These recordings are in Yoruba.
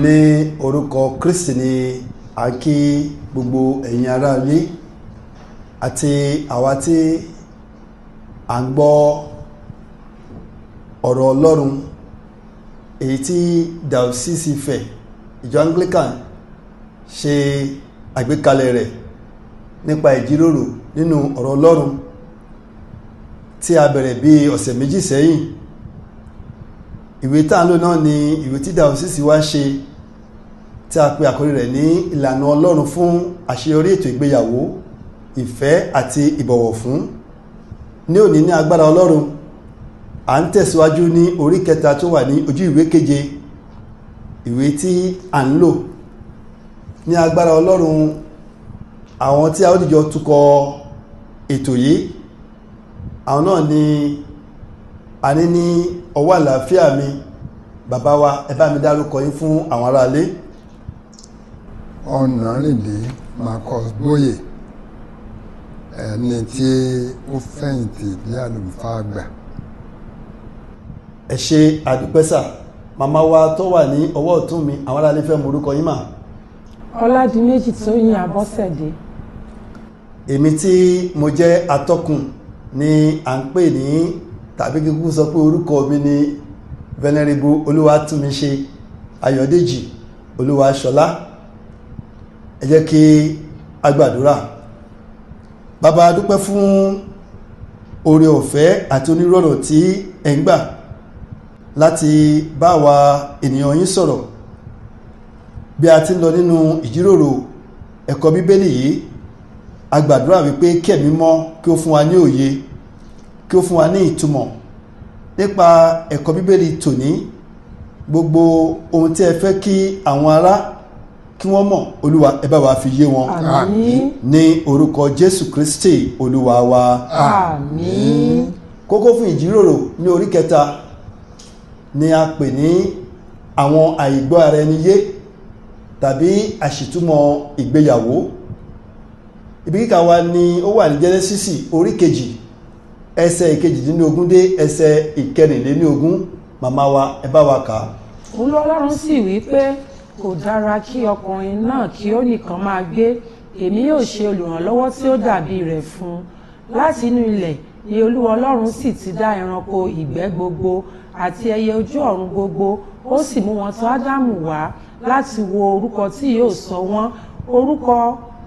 Ní orúkọ Kristi ni a kí gbogbo ẹ̀yin ará ilé àti àwa tí à ń gbọ́ ọ̀rọ̀ Ọlọ́run èyí tí Dayọ̀síìsì Ifẹ̀ ìjọ Anglican ṣe àgbékalẹ̀ rẹ̀ nípa ìjíròrò nínú ọ̀rọ̀ Ọlọ́run tí a bẹ̀rẹ̀ bí ọ̀sẹ̀ méjì sẹ́yìn. Ìwé tá à ń lò náà ni ìwé tí Dayọ̀síìsì wá ṣe tí a pe àkórí rẹ̀ ní ìlànà Ọlọ́run fún àṣeyọrí ètò ìgbéyàwó, ìfẹ́ àti ìbọ̀wọ̀ fún. Ní òní ní agbára Ọlọ́run, à ń tẹ̀síwájú ní orí kẹta tó wà ní ojú ìwé keje ìwé tí à ń lò. Ní agbára Ọlọ́run, àwọn tí a ó dìjọ tukọ̀ ètò yìí, àwọn náà ni a ní ní ọwọ́ àlàáfíà mi. Bàbá wa, ẹ bá mi dárúkọ yín fún àwọn aráalé. Ọ̀nàrìndé Marcus Bóyè, ẹni tí ó fẹ̀yìntì bí àlùfáà àgbà. Ẹ ṣe àdúpẹ́sà. Màmá wa tó wà ní ọwọ́ ọ̀tún mi, àwọn aráalé fẹ́ mọ orúkọ yín mà. Ọládìméjì Tóyìn Abọ́sẹ̀dé. Èmi tí mo jẹ́ atọ́kùn ni à ń pè ní, tàbí kíkú sọ pé orúkọ mi ni Venerable Olúwatúnmiṣe Ayọ̀dèjì Olúwaṣọlá. Ẹ jẹ́ kí a gbàdúrà. Bàbá, a dúpẹ́ fún oore ọ̀fẹ́ àti onírọ̀rọ̀ tí ẹ̀ ń gbà láti bá wa ènìyàn yín sọ̀rọ̀ bí a ti ń lọ nínú ìjíròrò ẹ̀kọ́ Bíbélì yìí. A gbàdúrà wípé kí Ẹ̀mí Mímọ́ kí ó fún wa ní òye, kí ó fún wa ní ìtumọ̀ nípa ẹ̀kọ́ Bíbélì tòní. Gbogbo ohun tí ẹ fẹ́ kí àwọn ará kí wọ́n mọ̀, Olúwa, ẹ bá wa fi yé wọn. Àmín. Ní orúkọ Jésù Kristi Olúwa wa. Àmín. Kókó fún ìjíròrò ní orí kẹta ni a pè ní àwọn àìgbọ́ ara ẹni yé tàbí àṣìtúmọ̀ ìgbéyàwó. Ibi kíkà wa ni ó wà ní Jẹ́nẹ́sísì orí kejì ẹsẹ̀ ìkejìdínlógún dé ẹsẹ̀ ìkẹrìnlélógún. Màmá wa, ẹ bá wa kà á. Olúwa Ọlọ́run sì wí pé kò dára kí ọkùnrin náà kí ó nìkan máa gbé, èmi yóò ṣe olùrànlọ́wọ́ tí ó dàbí rẹ̀ fún un. Láti inú ilẹ̀ ni Olúwa Ọlọ́run sì ti dá ẹranko ìgbẹ́ gbogbo àti ẹyẹ ojú ọ̀run gbogbo, ó sì mú wọn tọ̀ Ádámù wá láti wo orúkọ tí yóò sọ wọ́n.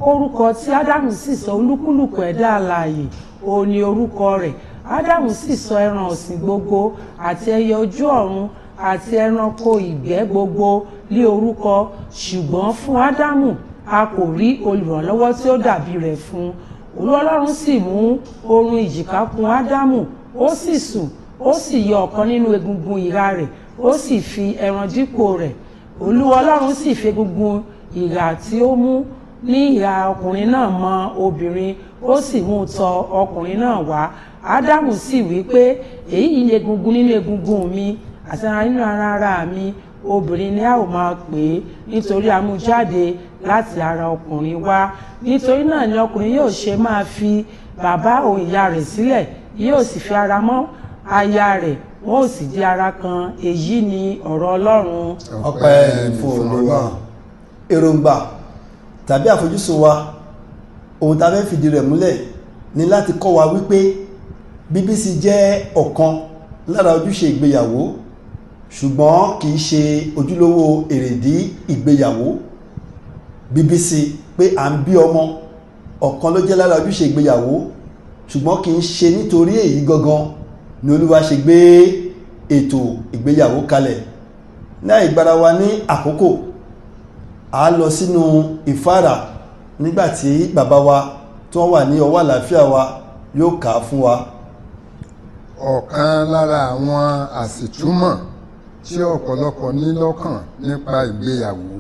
Orúkọ tí Ádámù sì sọ olúkúlùkù ẹ̀dá alààyè òun ni orúkọ rẹ̀. Ádámù sì sọ ẹran ọ̀sìn gbogbo àti ẹyẹ ojú ọ̀run àti ẹranko ìgbẹ́ gbogbo lé orúkọ, ṣùgbọ́n fún Ádámù a kò rí olùrànlọ́wọ́ tí ó dàbí rẹ̀ fún un. Olúwa Ọlọ́run sì mú oorun ìjìká kùn Ádámù, ó sì sùn, ó sì yọ ọ̀kan nínú egungun ìhà rẹ̀, ó sì fi ẹran dípò rẹ̀. Olúwa Ọlọ́run sì fi egungun ìhà tí ó mú ní ìhà ọkùnrin náà mọ obìnrin, ó sì mú un tọ̀ ọkùnrin náà wá. Ádámù sì wí pé èyí ni egungun nínú egungun mi àti ara nínú ara mi, obìnrin ni a ó máa pè é, nítorí a mú jáde láti ara ọkùnrin wá. Nítorí náà ni ọkùnrin yóò ṣe máa fi bàbá òun ìyá rẹ̀ sílẹ̀, yóò sì fi ara mọ́ aya rẹ̀, wọn ó sì di ara kan. Èyí ni ọ̀rọ̀ Ọlọ́run. Ọpẹ́ fún Olúwa. Èròǹgbà tàbí àfojúsùn wa, ohun tá a fẹ́ fìdí rẹ̀ múlẹ̀ ni láti kọ́ wa wípé bíbísí jẹ́ ọ̀kan lára ojúṣe ìgbéyàwó, ṣùgbọ́n kì í ṣe ojúlówó èrèdí ìgbéyàwó. Bíbísí pé à ń bí ọmọ ọ̀kan ló jẹ́ lára ojúṣe ìgbéyàwó, ṣùgbọ́n kì í ṣe nítorí èyí gangan ni Olúwa ṣe gbé ètò ìgbéyàwó kalẹ̀. Ní àìgbára wa ní àkókò, a lọ sínú ìfáàrà nígbà tí bàbá wa tí wọ́n wà ní ọwọ́ àlàáfíà wa yóò kà á fún wa. Ọ̀kan lára àwọn àṣìtúmọ̀ tí ọ̀pọ̀lọpọ̀ ní lọ́kàn nípa ìgbéyàwó,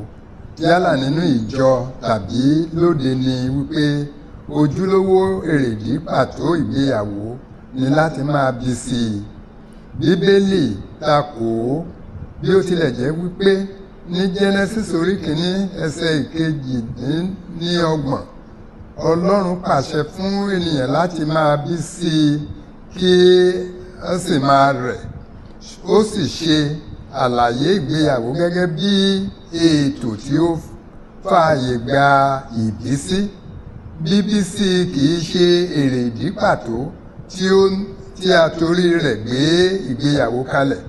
yálà nínú ìjọ tàbí lóde, ni wípé ojúlówó èrèdí pàtó ìgbéyàwó ni láti máa bí sí i. Bíbélì takò ó, bí ó tilẹ̀ jẹ́ wípé ní Genesis orí kìíní ẹsẹ̀ ìkejìdínlọ́gbọ̀n, Ọlọ́run pàṣẹ fún ènìyàn láti máa bí sí i kí ó sì máa rẹ̀. Ó sì ṣe àlàyé ìgbéyàwó gẹ́gẹ́ bí ètò tí ó fààyè gba ìbísí. Bíbísí kìí ṣe èrèdí pàtó tí a torí rẹ̀ gbé ìgbéyàwó kalẹ̀.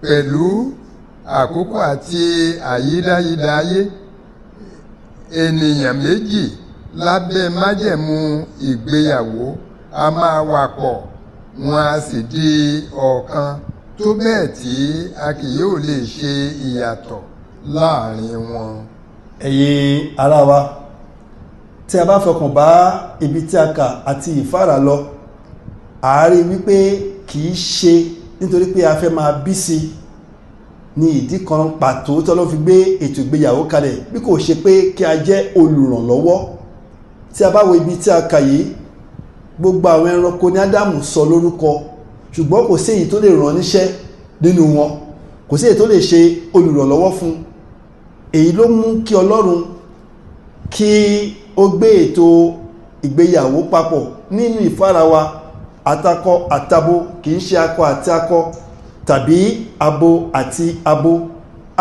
Pẹ̀lú àkókò àti àyídáyidá ayé, ènìyàn méjì lábẹ́ májẹ̀mú ìgbéyàwó a máa wà pọ̀, wọn a sì di ọ̀kan tó bẹ́ẹ̀ tí a kì yóò lè ṣe ìyàtọ̀ láàrin wọn. Ẹ̀yin ará wa, tí a bá fọkàn bá ibi tí a kà àti ìfáàrà lọ, a rí wípé kì í ṣe nítorí pé a fẹ́ máa bí sí ní ìdí kan pàtó tí Ọlọ́run fi gbé ètò ìgbéyàwó kalẹ̀, bí kò ṣe pé kí a jẹ́ olùrànlọ́wọ́. Tí a bá wo ibi tí a kà yìí, gbogbo àwọn ẹranko ní Ádámù sọ lórúkọ, ṣùgbọ́n kò sí èyí tó lè ràn níṣẹ́ nínú wọn, kò sí èyí tó lè ṣe olùrànlọ́wọ́ fún. Èyí ló mú kí Ọlọ́run kí ó gbé ètò ìgbéyàwó papọ̀ nínú ìfárawa àtakọ àtabo, kì í ṣe akọ àti akọ tàbí abo àti abo.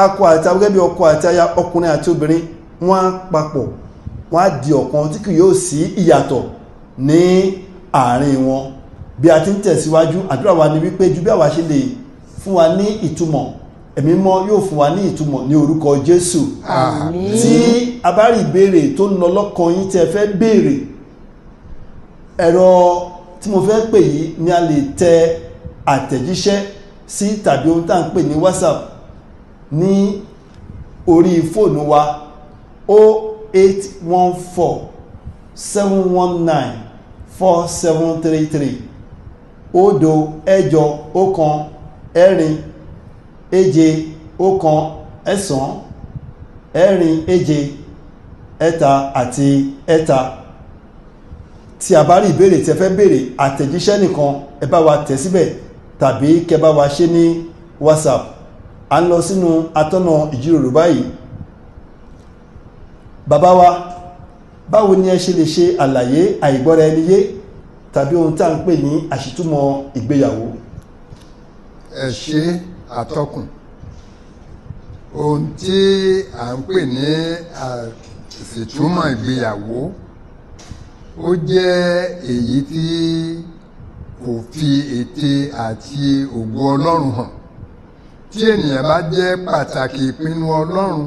Akọ àti abo gẹ́gẹ́ bí ọkọ àti aya, ọkùnrin àti obìnrin, wọ́n á papọ̀, wọ́n á di ọ̀kan tí kì yóò sí ìyàtọ̀ ní àárín wọn. Bí a ti ń tẹ̀síwájú, àdúrà wa ni wípé ju bí àwa ṣe lè fún wa ní ìtumọ̀, Ẹ̀mí Mímọ́ yóò fún wa ní ìtumọ̀ ní orúkọ Jésù. Àmín. Tí a bá rí ìbéèrè tó ń lọ lọ́kàn yín tí ẹ fẹ́ béèrè, ẹ̀rọ tí mo fẹ́ pè yìí ni a lè tẹ àtẹ̀jíṣẹ́ sí tàbí ohun tá à ń pè ní WhatsApp ní orí fóònù wa 0814 719 4733, 0 8 1 4 7 1 9 4 7 3 àti 3. Tí a bá rí ìbéèrè tí ẹ fẹ́ béèrè, àtẹ̀jíṣẹ́ nìkan ẹ bá wa tẹ̀ síbẹ̀ tàbí kẹ bá wa ṣe ní WhatsApp. À ń lọ sínú atọ́nà ìjíròrò báyìí. Bàbá wa, báwo ni ẹ ṣe lè ṣe àlàyé àìgbọ́ra ẹni yé tàbí ohun tá à ń pè ní àṣìtúmọ̀ ìgbéyàwó? Ẹ ṣé àtọkùn. Ohun tí à ń pè ní àṣìtúmọ̀ ìgbéyàwó, ó jẹ́ èyí tí kò fi ète àti ògo Ọlọ́run hàn. Tí ènìyàn bá jẹ́ pàtàkì ìpinnu Ọlọ́run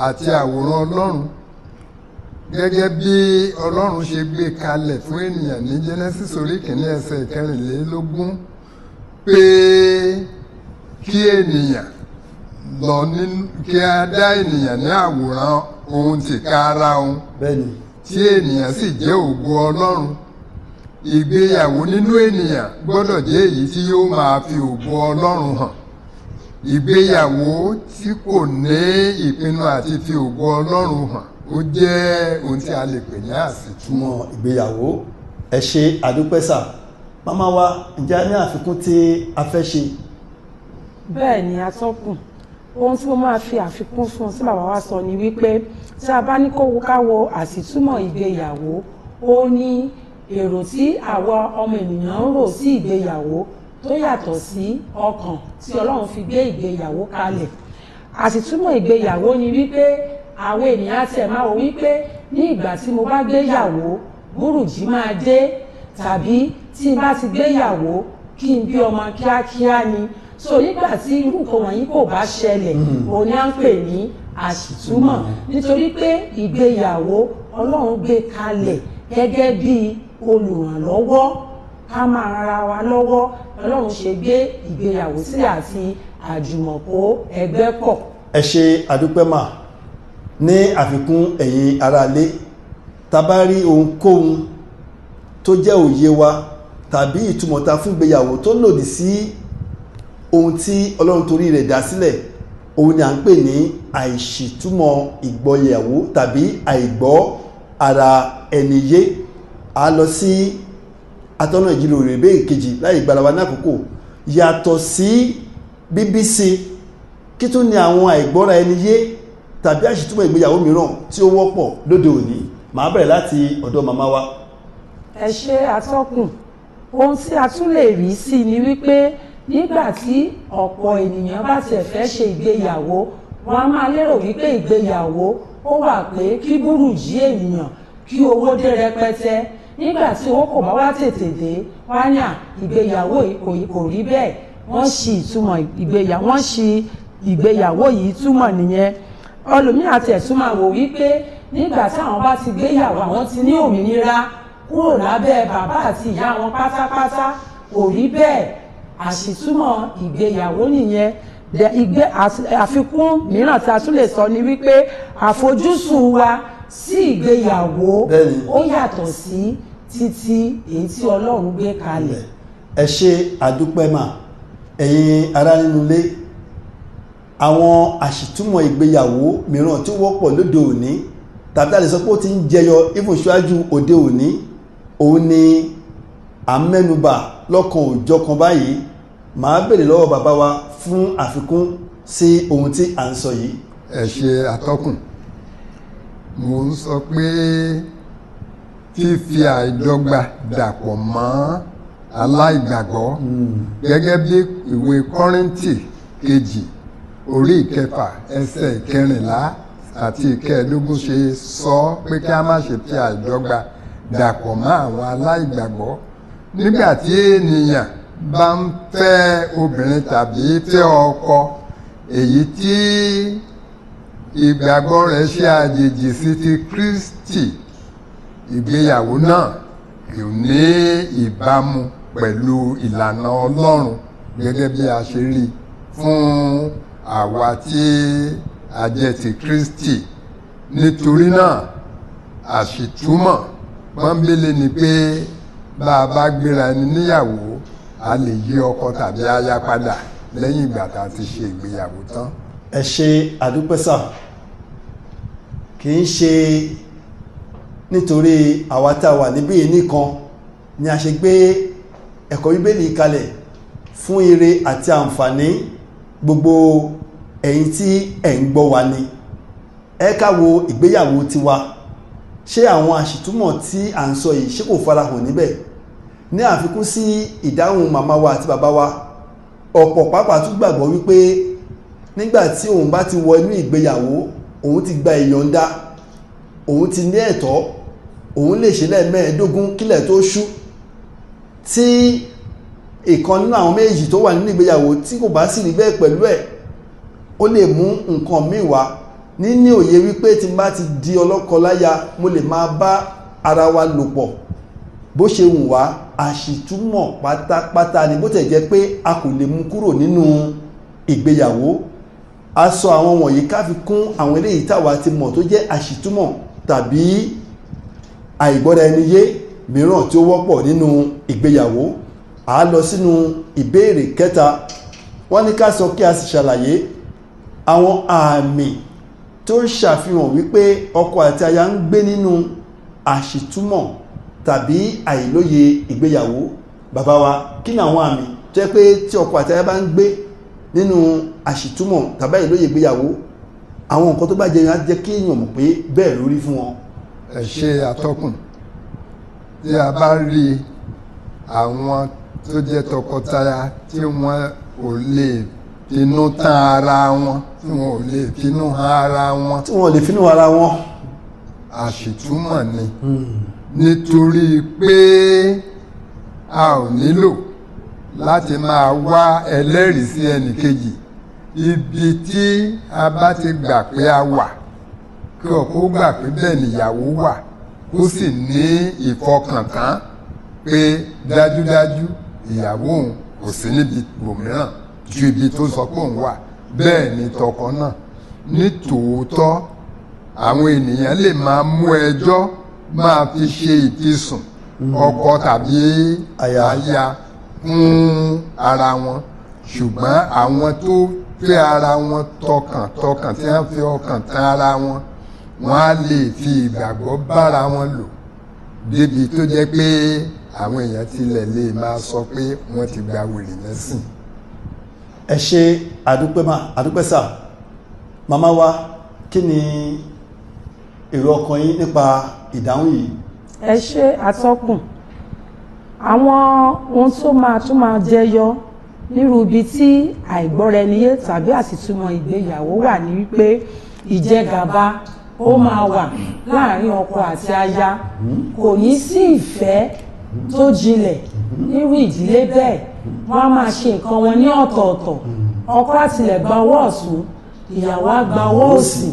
àti àwòrán Ọlọ́run gẹ́gẹ́ bí Ọlọ́run ṣe gbé kalẹ̀ fún ènìyàn ní Genesis orí kìíní ẹsẹ̀ 24 pé kí ènìyàn lọ nínú, kí a dá ènìyàn ní àwòrán ohun tìka ara òun, Bẹ́ẹ̀ni. tí ènìyàn sì jẹ́ ògo Ọlọ́run. Ìgbéyàwó nínú ènìyàn gbọ́dọ̀ jẹ́ èyí tí yóò máa fi ògo Ọlọ́run hàn. Ìgbéyàwó tí kò ní ìpinnu àti fi ògo Ọlọ́run hàn, ó jẹ́ ohun tí a lè pè ní àṣìtúmọ̀ Túmọ̀ ìgbéyàwó. Ẹ ṣé àdúpẹ́ sà. Màmá wa, ǹjẹ́ a ní àfikún tí a fẹ́ ṣe? Bẹ́ẹ̀ ni atọ́kùn. Ohun tí mo máa fi àfikún fún tí bàbá wa sọ ni wípé tí a bá ní kó ká wo àṣìtúmọ̀ ìgbéyàwó, ó ní èrò tí àwa ọmọ ènìyàn ń rò sí ìgbéyàwó tó yàtọ̀ sí ọkàn tí Ọlọ́run fi gbé ìgbéyàwó kalẹ̀. Àṣìtúmọ̀ ìgbéyàwó ni wípé àwọn ènìyàn á tiẹ̀ máa wò wípé ní ìgbà tí mo bá gbéyàwó, burújí máa dé, tàbí tí n bá ti gbéyàwó kí n bí ọmọ kíákíá ni. So nígbà tí irú nǹkan wọ̀nyí kò bá ṣẹlẹ̀, òun ni à ń pè ní àṣìtúmọ̀. Nítorí pé ìgbéyàwó Ọlọ́run gbé kalẹ̀ gẹ́gẹ́ bí olùrànlọ́wọ́, ká máa ra wa lọ́wọ́. Ọlọ́run ṣe gbé ìgbéyàwó sílẹ̀ àti àjùmọ̀kó ẹgbẹ́ pọ̀. Ẹ ṣé àdúpẹ́ mà. Ní àfikún, ẹ̀yin aráalé, tá bá rí ohunkóhun tó jẹ́ òye wa tàbí ìtumọ̀ ta fún ìgbéyàwó tó lòdì sí ohun tí Ọlọ́run torí rẹ̀ dá sílẹ̀, òun ni à ń pè ní àìṣìtúmọ̀ ìgbọ́yàwó tàbí àìgbọ́ ara ẹni yé. A lọ sí atọ́nà ìjíròrò ìbéèrè kejì láì gbára wa ní àkókò. Yàtọ̀ sí BBC, kí tún ni àwọn àìgbọ́ra ẹni yé tàbí àṣìtúmọ̀ ìgbéyàwó mìíràn tí ó wọ́pọ̀ lóde òní? Màá bẹ̀rẹ̀ láti ọ̀dọ̀ màmá wa. Ẹ ṣé atọ́kùn. Ohun tí a tún lè rí sí ni wípé Nígbà tí ọ̀pọ̀ ènìyàn bá tiẹ̀ fẹ́ ṣe ìgbéyàwó, wọ́n á máa lérò wípé ìgbéyàwó ó wà pé kí burújí ènìyàn, kí owó dé rẹpẹtẹ. Nígbà tí owó kò bá wá tètè dé, wọ́n á ní à ìgbéyàwó kò rí bẹ́ẹ̀. Wọ́n ṣì ìtumọ̀ ìgbéyàwó, wọ́n ṣì ìgbéyàwó yìí túmọ̀ nìyẹn. Ẹlòmíràn àti ẹ̀tún máa wò wípé nígbà tí àwọn bá ti gbéyàwó, àwọn ti ní òmìnira kúrò lábẹ́ bàbá àti ìyá wọn pátápátá. Kò rí bẹ́ẹ̀. Àṣìtúmọ̀ ìgbéyàwó nìyẹn. Àfikún mìíràn tí a tún lè sọ ni wípé àfojúsùn wa sí ìgbéyàwó ó yàtọ̀ sí títí èyí tí Ọlọ́run gbé kalẹ̀. Ẹ ṣe àdúpẹ́ mà, ẹ̀yin ará nínú ilé. Àwọn àṣìtúmọ̀ ìgbéyàwó mìíràn tí ó wọ́pọ̀ lóde òní, tàbí a lè sọ pé ó ti ń jẹyọ even ṣáájú òde òní, òun ni à ń mẹ́nubà lọ́kan òjọ̀kan báyìí. Màá béèrè lọ́wọ́ bàbá wa fún àfikún sí ohun tí à ń sọ yìí. Ẹ ṣe àtọ́kùn. Mo ń sọ pé fífi àìdọ́gba dàpọ̀ mọ́ aláìgbàgbọ́ gẹ́gẹ́ bí ìwé Kọ́ríńtì kejì orí ìkẹfà ẹsẹ̀ ìkẹrìnlá àti ìkẹẹ̀ẹ́dógún ṣe sọ pé kí a má ṣe fi àìdọ́gba dàpọ̀ mọ́ àwọn aláìgbàgbọ́. Nígbà tí ènìyàn bá ń fẹ́ obìnrin tàbí fẹ́ ọkọ èyí tí ìgbàgbọ́ rẹ̀ ṣe àjèjì sí ti Kristi, ìgbéyàwó náà kò ní ìbámu pẹ̀lú ìlànà Ọlọ́run gẹ́gẹ́ bí a ṣe rí fún àwa tí a jẹ́ ti Kristi. Nítorí náà àṣìtúmọ̀ pọ́nbélé ni pé bá a bá gbéra ẹni níyàwó, a lè yí ọkọ tàbí aya padà lẹ́yìn ìgbà tá a ti ṣe ìgbéyàwó tán. Ẹ ṣe àdúpẹ́ sà. Kì í ṣe nítorí àwa tá a wà níbí yìí nìkan ni a ṣe gbé ẹ̀kọ́ Bíbélì kalẹ̀ fún ire àti àǹfààní gbogbo ẹ̀yin tí ẹ̀ ń gbọ́ wa ni. Ẹ ká wo ìgbéyàwó tiwa. Ṣé àwọn àṣìtúmọ̀ tí à ń sọ yìí ṣé kò farahàn níbẹ̀? Ní àfikún sí ìdáhùn màmá wa àti bàbá wa, ọ̀pọ̀ pàápàá tún gbàgbọ́ wípé nígbà tí òun bá ti wọ inú ìgbéyàwó, òun ti gba ìyọ̀ǹda, òun ti ní ẹ̀tọ́, òun lè ṣe lẹ́ẹ̀mẹ́ẹ̀ẹ́dógún kílẹ̀ tó ṣú. Tí ìkan nínú àwọn méjì tó wà nínú ìgbéyàwó tí kò bá sì rí bẹ́ẹ̀ pẹ̀lú ẹ̀, ó lè mú nǹkan míì wá. Níní òye wípé tí n bá ti di ọlọ́kọ láya, mo lè máa bá ara wa lò pọ̀ bó ṣe wù wá. Àṣìtúmọ̀ pátápátá ni, bó tẹ̀ jẹ́ pé a kò lè mú kúrò nínú ìgbéyàwó. A sọ àwọn wọ̀nyí ká fi kún àwọn eléyìí táwa ti mọ̀ tó jẹ́ àṣìtúmọ̀ tàbí àìgbọ́ra ẹni yé mìíràn tí ó wọ́pọ̀ nínú ìgbéyàwó. A lọ sínú ìbéèrè kẹta. Wọ́n ní ká sọ kí a sì ṣàlàyé àwọn àmì tó ń ṣàfihàn wípé ọkọ àti aya ń gbé nínú àṣìtúmọ̀ tàbí àìlóye ìgbéyàwó. Bàbá wa, kí ni àwọn àmì tó yẹ pé tí ọkọ àti aya bá ń gbé nínú àṣìtúmọ̀ tàbí àìlóye ìgbéyàwó, àwọn nǹkan tó bá jẹyọ á jẹ́ kí èèyàn mọ̀ pé bẹ́ẹ̀ lórí fún wọn? Ẹ ṣe àtọ́kùn. Tí a bá rí àwọn tó jẹ́ tọkọtaya tí wọ́n ò lè finú tán ara wọn, tí wọ́n ò lè finú hàn ara wọn, tí wọ́n ò lè finú ara wọn, àṣìtúmọ̀ ni. Nítorí pé a ò nílò láti máa wá ẹlẹ́rìí sí ẹnìkejì. Ibi tí a bá ti gbà pé a wà, kí ọkọ gbà pé bẹ́ẹ̀ nìyàwó wà, kó sì ní ìfọkàntán pé dájúdájú ìyàwó òun kò sí níbi òmíràn ju ibi tó sọ pé òun wà. Bẹ́ẹ̀ ni tọkọ náà. Ní tòótọ́, àwọn ènìyàn lè máa mú ẹjọ́ máa fi ṣe ìfisùn ọkọ tàbí aya fún ara wọn, ṣùgbọ́n àwọn tó fẹ́ ara wọn tọkàntọkàn, tí wọ́n fi ọkàn tán ara wọn, wọ́n á lè fi ìgbàgbọ́ bára wọn lò débi tó jẹ́ pé àwọn èèyàn tilẹ̀ lè máa sọ pé wọ́n ti gba wèrè lẹ́sìn. Ẹ ṣe àdúpẹ́ mà, àdúpẹ́ sà. Màmá wa, kí ni èrò ọkàn yín nípa ìdáhùn yìí? Ẹ ṣe àtọ́kùn. Àwọn ohun tó máa tún máa jẹyọ Nírú ibi tí àìgbọ́ra-ẹni-yé tàbí àsìtúmọ̀ ìgbéyàwó wà ní wípé ìjẹgàba ó máa wà láàrin ọkọ àti aya, kò ní sí ìfẹ́ tó jinlẹ̀ nírú ìdílé bẹ́ẹ̀. Wọ́n á máa ṣe nǹkan wọn ní ọ̀tọ̀ọ̀tọ̀, ọkọ á tilẹ̀ gba ọwọ́ ọ̀tún, ìyàwó á gba ọwọ́ òsì.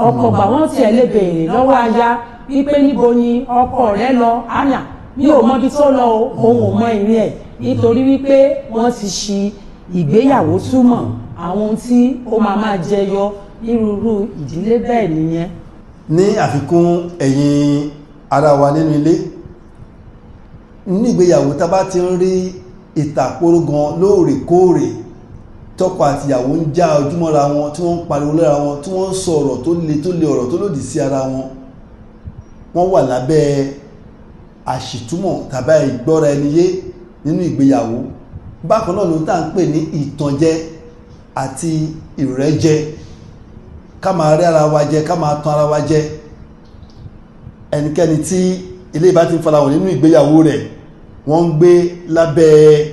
Ọkọ gbà wọ́n tiẹ̀ lè béèrè lọ́wọ́ aya wípé níbo ni ọkọ rẹ lọ, àná mi ò mọbi tó lọ o, òun ò mọ ìrìn ẹ̀, nítorí wípé wọ́n ti ṣi ìgbéyàwó túmọ̀. Àwọn ohun tí ó máa máa jẹyọ nírúurú ìdílé bẹ́ẹ̀ nìyẹn. Ní àfikún, ẹ̀yin ara wa nínú ilé, nínú ìgbéyàwó, tá bá ti ń rí ìtàkùrọ̀ gan lóòrèkóòrè, tọkọ àtìyàwó ń já ojúmọ́ra wọn, tí wọ́n ń pariwo lọ́ra wọn, tí wọ́n ń sọ ọ̀rọ̀ tó le tó le, ọ̀rọ̀ tó lòdì sí ara wọn, wọ́n wà lábẹ́ àṣìtúmọ̀ tàbí àìgbọ́ra ẹni yé nínú ìgbéyàwó. Bákan náà ló ń tà ń pè ní ìtànjẹ àti ìrẹ́jẹ, ká máa rẹ́ ara wa jẹ, ká máa tan ara wa jẹ. Ẹnikẹ́ni tí ilé ìbá ti ń farahàn nínú ìgbéyàwó rẹ̀, wọ́n ń gbé lábẹ́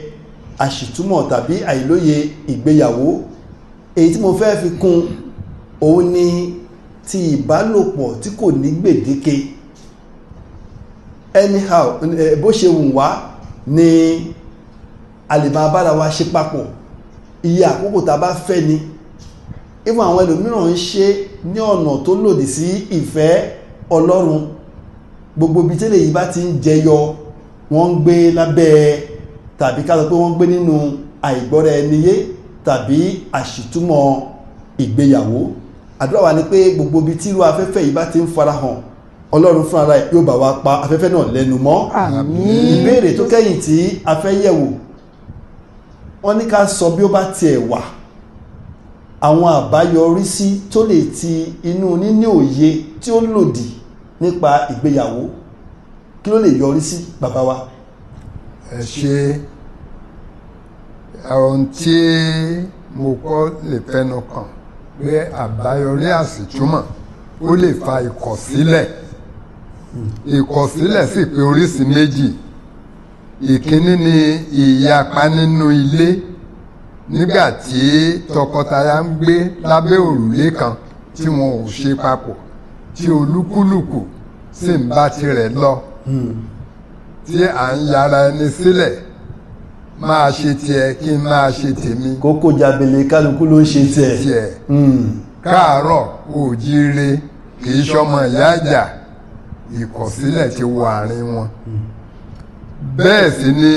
àṣìtúmọ̀ tàbí àìlóye ìgbéyàwó. Èyí tí mo fẹ́ fi kún òun ni ti ìbálòpọ̀ tí kò ní gbèdéke, anyhow, bó ṣe wù wá ni a lè máa bára wa ṣe papọ̀, iye àkókò tá a bá fẹ́ ni. Even àwọn ẹlòmíràn ń ṣe ní ọ̀nà tó lòdì sí ìfẹ́ Ọlọ́run. Gbogbo ibi tẹ́lẹ̀ yìí bá ti ń jẹyọ, wọ́n ń gbé lábẹ́ tàbí ká sọ pé wọ́n ń gbé nínú àìgbọ́ra ẹni yé tàbí àṣìtúmọ̀ ìgbéyàwó. Àdúrà wa ni pé gbogbo ibi tí irú afẹ́fẹ́ yìí bá ti ń farahàn, Ọlọ́run fúnra rẹ̀ yóò bá wa pa afẹ́fẹ́ náà lẹ́nu mọ́. Àmín. Ìbéèrè tó kẹ́yìn tí a fẹ́ yẹ̀wò, wọ́n ní ká sọ bí ó bá tiẹ̀ wà àwọn àbáyọrísí tó lè ti inú níní òye tí ó lòdì nípa ìgbéyàwó, kí ló lè yọrí sí, bàbá wa? Ẹ ṣe. Ohun tí mo kọ́ lè fẹnu kàn pé àbáyọrí àsìtúmọ̀ ó lè fa ìkọ̀sílẹ̀. Ìkọ̀sílẹ̀ sì pé oríṣi méjì. Ìkíní ni ìyapa nínú ilé nígbà tí tọkọtaya ń gbé lábẹ́ òrùlé kan tí wọn ò ṣe papọ̀, tí olúkúlùkù sì ń bá tirẹ̀ lọ, tí à ń yára ẹni sílẹ̀, máa ṣe tiẹ̀ kí n máa ṣe tèmi. Kókó jábele, kálukú ló ń ṣe tiẹ̀. Tiẹ̀ káàárọ̀ òjíire, kì í ṣọmọ ìyá ìjà. Ìkọ̀sílẹ̀ ti wọ àárín wọn. Bẹ́ẹ̀ sì ni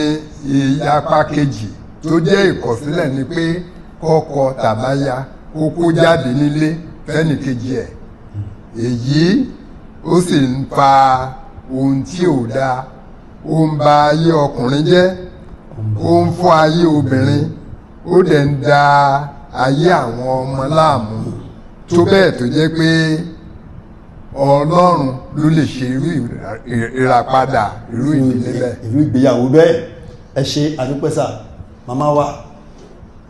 ìyapa kejì tó jẹ́ ìkọ̀sílẹ̀ ni pé kọ́kọ tàbáya kó kó jáde nílé fẹ́nìkejì ẹ̀. Èyí ó sì ń fa ohun tí ò dáa, ó ń ba ayé ọkùnrin jẹ́, ó ń fọ́ ayé obìnrin, ó dẹ̀ ń da ayé àwọn ọmọ láàmú, tó bẹ́ẹ̀ tó jẹ́ pé Ọlọ́run ló lè ṣe irú ìràpadà irú ìdílé bẹ́ẹ̀. Irú ìgbéyàwó bẹ́ẹ̀. Ẹ ṣe àdúpẹ́sà, màmá wa.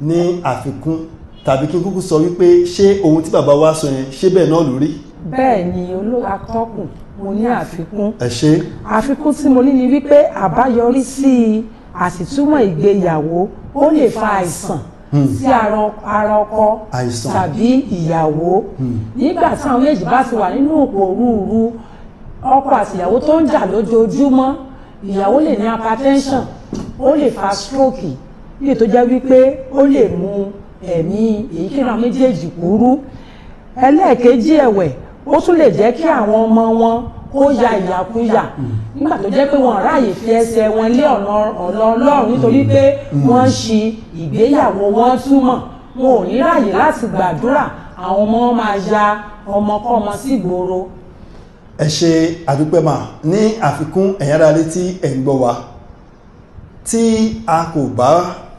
Ní àfikún tàbí kí n kúkú sọ wípé ṣé ohun tí bàbá wa sọ yẹn, ṣé bẹ́ẹ̀ náà lórí? Bẹ́ẹ̀ ni, atọ́kùn, mo ní àfikún. Ẹ ṣe. Àfikún tí mo ní ni wípé àbáyọrí sí àsìtúmọ̀ ìgbéyàwó, ó lè fa àìsàn sí ara ọkọ Àìsàn. tàbí ìyàwó. Nígbà tí àwọn méjì bá ti wà nínú òpòrúurú, ọkọ àti ìyàwó tó ń jà lójoojúmọ́, ìyàwó lè ní hypertension, ó lè fa stroke ní tó jẹ́ wípé ó lè mú ẹ̀mí èyíkéyìí àwọn méjèèjì kúrú. Ẹlẹ́ẹ̀kejì ẹ̀wẹ̀, ó tún lè jẹ́ kí àwọn ọmọ wọn kó ya ìyàkuyà nígbà tó jẹ́ pé wọ́n ráàyè fi ẹsẹ̀ wọn lé ọ̀nà Ọlọ́run, nítorí pé wọ́n ń ṣi ìgbéyàwó wọn túmọ̀. Wọn ò ní ráàyè láti gbàdúrà, àwọn ọmọ wọn máa ya ọmọkọ́mọ sígboro. Ẹ ṣe àdúpẹ́ mà. Ní àfikún, ẹ̀yin ará létí ẹ̀ ń gbọ́ wa, tí a kò bá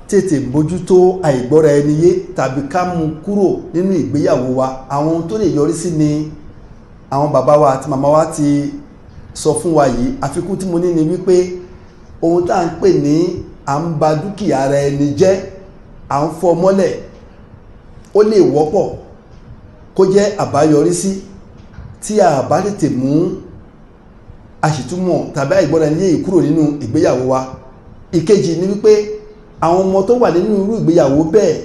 tètè bójútó àìgbọ́ra ẹni yé tàbí ká mú kúrò nínú ìgbéyàwó wa, àwọn ohun tó lè yọrí sí ni àwọn bàbá wa àti màmá wa ti sọ fún wa yìí. Àfikún tí mo ní ni wípé ohun tá à ń pè ní à ń ba dúkìá ara ẹni jẹ́, à ń fọ́ mọ́lẹ̀, ó lè wọ́pọ̀ kó jẹ́ àbáyọrísí tí a bá tètè mú àṣìtúmọ̀ tàbí àìgbọ́ra ẹni yé yìí kúrò nínú ìgbéyàwó wa. Ìkejì ni wípé Àwọn ọmọ tó wà nínú irú ìgbéyàwó bẹ́ẹ̀,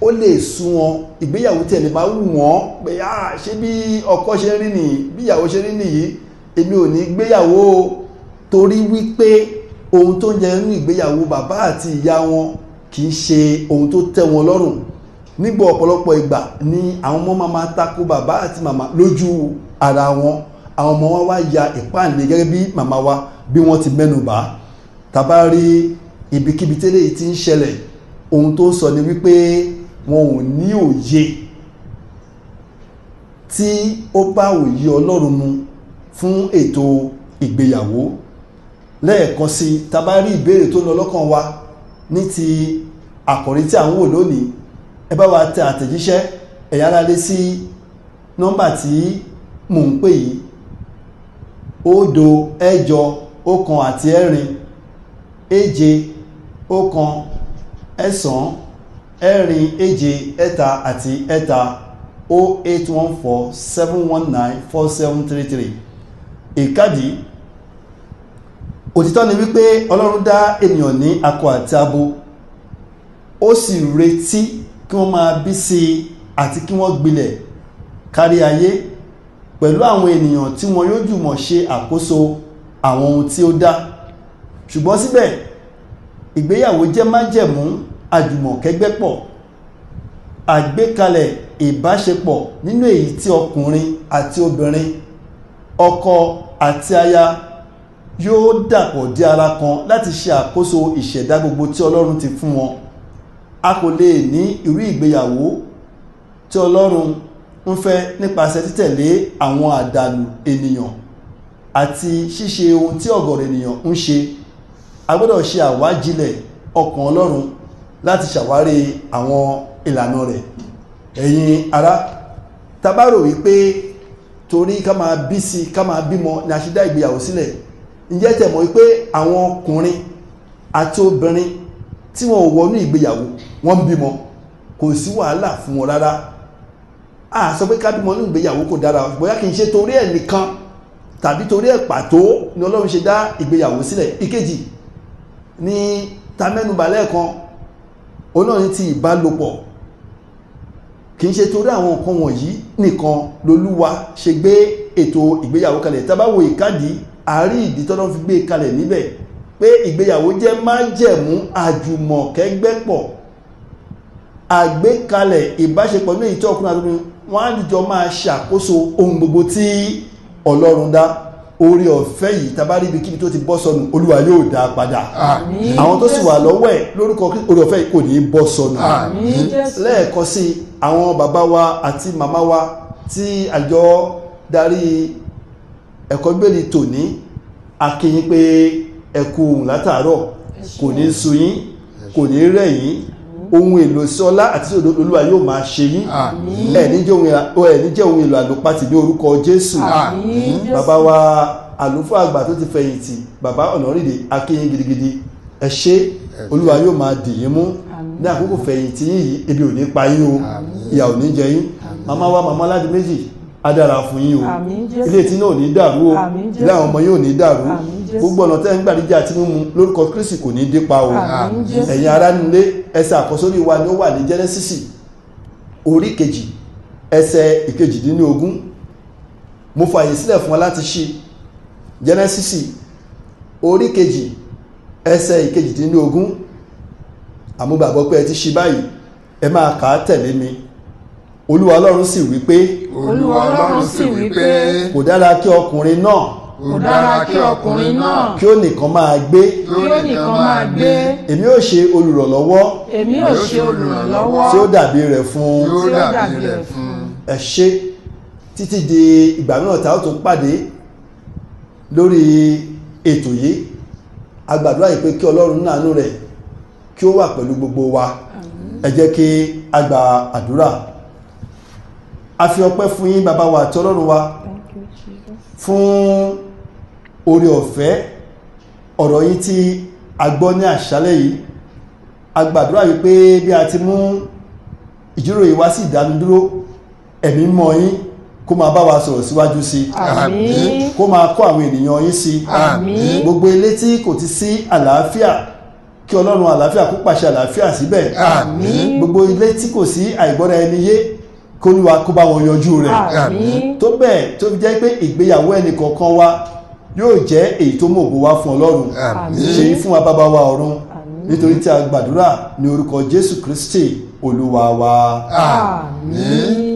ó lè sú wọn, ìgbéyàwó tí ẹ lè máa wù wọ́n pé ṣé bí ọkọ ṣe rí nìyí, bí ìyàwó ṣe rí nìyí, èmi ò ní gbéyàwó, torí wípé ohun tó ń jẹ nínú ìgbéyàwó bàbá àti ìyá wọn kì í ṣe ohun tó tẹ́ wọn lọ́rùn. Nígbà ọ̀pọ̀lọpọ̀ ìgbà ni àwọn ọmọ máa tako bàbá àti màmá lójú ara wọn. Àwọn ọmọ wa wá ya ìpáǹle gẹ́gẹ́ bí màmá wa bí wọ́n ti mẹ́nu bà. Tàbá rí ibikíbi tẹ́lẹ̀ yìí ti ń ṣẹlẹ̀, ohun tó ń sọ ni wípé wọn ò ní òye tí ó bá òye Ọlọ́run mu fún ètò ìgbéyàwó. Lẹ́ẹ̀kan sí, tàbá rí ìbéèrè tó ń lọ lọ́kàn wa ní ti àkòrí tí à ń wò lónìí, ẹ bá wa tẹ àtẹ̀jíṣẹ́ ẹ̀yà ara lé sí nọ́mbà tí mò ń pè yìí: 0 8 1 4 7 1 9 4 7 3 3, 0814 719 4733. Ìkádìí òtítọ́ ni wípé Ọlọ́run dá ènìyàn ní akọ àti abo, ó sì retí kí wọ́n máa bí sí i àti kí wọ́n gbilẹ̀ kárí ayé pẹ̀lú àwọn ènìyàn tí wọn yóò jùmọ̀ ṣe àkóso àwọn ohun tí ó dá. Ṣùgbọ́n síbẹ̀, ìgbéyàwó jẹ́ májẹ̀mú àjùmọ̀kẹ́gbẹ́pọ̀, àgbékalẹ̀ ìbáṣepọ̀ nínú èyí tí ọkùnrin àti obìnrin, ọkọ àti aya yóò dàpọ̀ di ara kan láti ṣe àkóso ìṣẹ̀dá gbogbo tí Ọlọ́run ti fún wọn. A kò lè ní irú ìgbéyàwó tí Ọlọ́run ń fẹ́ nípasẹ̀ títẹ̀lé àwọn àdàlù ènìyàn àti ṣíṣe ohun tí ọ̀gọ̀rọ̀ ènìyàn ń ṣe. A gbọ́dọ̀ ṣe àwájilẹ̀ ọkàn Ọlọ́run láti ṣàwárí àwọn ìlànà rẹ̀. Ẹ̀yin ará, tá bá rò wípé torí ká máa bí sí ká máa bímọ ni a ṣe dá ìgbéyàwó sílẹ̀, ǹjẹ́ tẹ́ mọ̀ wípé àwọn ọkùnrin àti obìnrin tí wọn ò wọnú ìgbéyàwó, wọ́n ń bímọ, kò sí wàhálà fún wọn rárá? A sọ pé ká bímọ nínú ìgbéyàwó kò dára, bóyá kì í ṣe torí ẹ̀ nìkan tàbí torí ẹ̀ pàtó ni Ọlọ́run ṣe dá ìgbéyàwó sílẹ̀. Ìkejì ní ta mẹ́nubà lẹ́ẹ̀kan, òun náà ní ti ìbálòpọ̀. Kì í ṣe torí àwọn nǹkan wọ̀nyí nìkan lolúwa ṣe gbé ètò ìgbéyàwó kalẹ̀. Tá bá wo ìkádìí, àárí ìdí tọ́lọ́run fi gbé kalẹ̀ níbẹ̀ pé ìgbéyàwó jẹ́ májẹ̀mú àjùmọ̀kẹ́gbẹ́pọ̀, àgbékalẹ̀ ìbáṣepọ̀ ní èyí tí ọkùnrin àti obìnrin wọ́n á dìjọ máa ṣàkóso ohun gbogbo tí Ọlọ́run dá. Orí ọ̀fẹ́ yìí, tá bá rí ibikíbi tó ti bọ́ sọnù, Olúwa yóò dá a padà. Àmín. Àwọn tó sì wà lọ́wọ́ ẹ̀ lórúkọ orí ọ̀fẹ́ yìí kò ní í bọ́ sọnù. Àmín. Lẹ́ẹ̀kan sí, àwọn bàbá wa àti màmá wa tí àjọ darí ẹ̀kọ́ Bíbélì tòní, a kí yín pé ẹ kú ohùn látàárọ̀. Kò ní sú yín, kò ní rẹ̀ yín. Ohun èlò sí ọlá àti sí òdodo Olúwa yóò máa ṣe yín. Àmín. Ẹ ní jẹ́ ohun èlò àlòpatì ní orúkọ Jésù. Àmín. Bàbá wa àlùfáà àgbà tó ti fẹ̀yìntì, bàbá Ọ̀nàrìndé, a kí yín gidigidi, ẹ ṣé. Olúwa yóò máa dì yín mú ní àkókò fẹ̀yìntì yín yìí. Ebi ò ní pa yín o, ìyà ò ní jẹ yín. Màmá wa, màmá Ládìméjì, á dára fún yín o. Àmín Jésù. Ilé tí náà ò ní dàrú o. Àmín Jésù. Ilé àwọn ọmọ yín ò ní dàrú. Àmín Jésù. Gbogbo ọ̀nà tẹ́ ń gbàdíjà àti mímu lórúkọ Kristi kò ní dé pa o. Àmín Jésù. Ẹ̀yin ará nílé, ẹsẹ̀ àkọ́sórí wa ni ó wà ní Jẹ́nẹ́sísì orí 2, ẹsẹ̀ 18. Mo fààyè sílẹ̀ fún wa láti ṣí Jẹ́nẹ́sísì orí 2, ẹsẹ̀ 18. Àmúgbàgbọ́ pé ẹ ti ṣí báyìí, ẹ máa kà á tẹ̀lé mi. Olúwa Ọlọ́run sì wí pé, Olúwa Ọlọ́run sì wí pé, kò dára kí ọkùnrin náà kò dára kí ọkùnrin náà kí ó nìkan máa gbé. kí ó nìkan máa gbé. Èmi ó ṣe olùrànlọ́wọ́ Èmi ò ṣe olùrànlọ́wọ́ tí ó dàbí rẹ̀ fún. tí ó dàbí rẹ̀ fún. Ẹ ṣé, títí di ìgbà mìíràn tá ó tún pàdé lórí ètò yìí, a gbàdúrà yìí pé kí Ọlọ́run náànú rẹ̀ kí ó wà pẹ̀lú gbogbo wa. Ẹ jẹ́ kí a gba àdúrà. A fi ọpẹ́ fún yín, bàbá wa àti Ọlọ́run wa, Thank you, Jesus. fún oore ọ̀fẹ́ ọ̀rọ̀ yín tí a gbọ́ ní àṣálẹ́ yìí. A gbàdúrà yìí pé bí a ti mú ìjíròrò yìí wá sí ìdánudúró, ẹ̀mí mọ́ yín kó máa bá wa sọ̀rọ̀ síwájú sí i, Àmín. kó máa kọ́ àwọn ènìyàn yín sí i. Àmín. Gbogbo ilé tí kò ti sí àlàáfíà Kí Ọlọ́run àlàáfíà kó pàṣẹ àlàáfíà síbẹ̀. Àmín. Gbogbo ilé tí kò sí àìgbọ́ra ẹni yé, k'Olúwa kó bá wọn yanjú rẹ̀. Àmín. Tó bẹ́ẹ̀ tó fi jẹ́ pé ìgbéyàwó ẹnì kọ̀ọ̀kan wa yóò jẹ́ èyí tó mú ògo wá fún Ọlọ́run. Àmín. Ṣe fún wa, bàbá wa ọ̀run, nítorí tí a gbàdúrà ní orúkọ Jésù Kristi Olúwa wa. Àmín.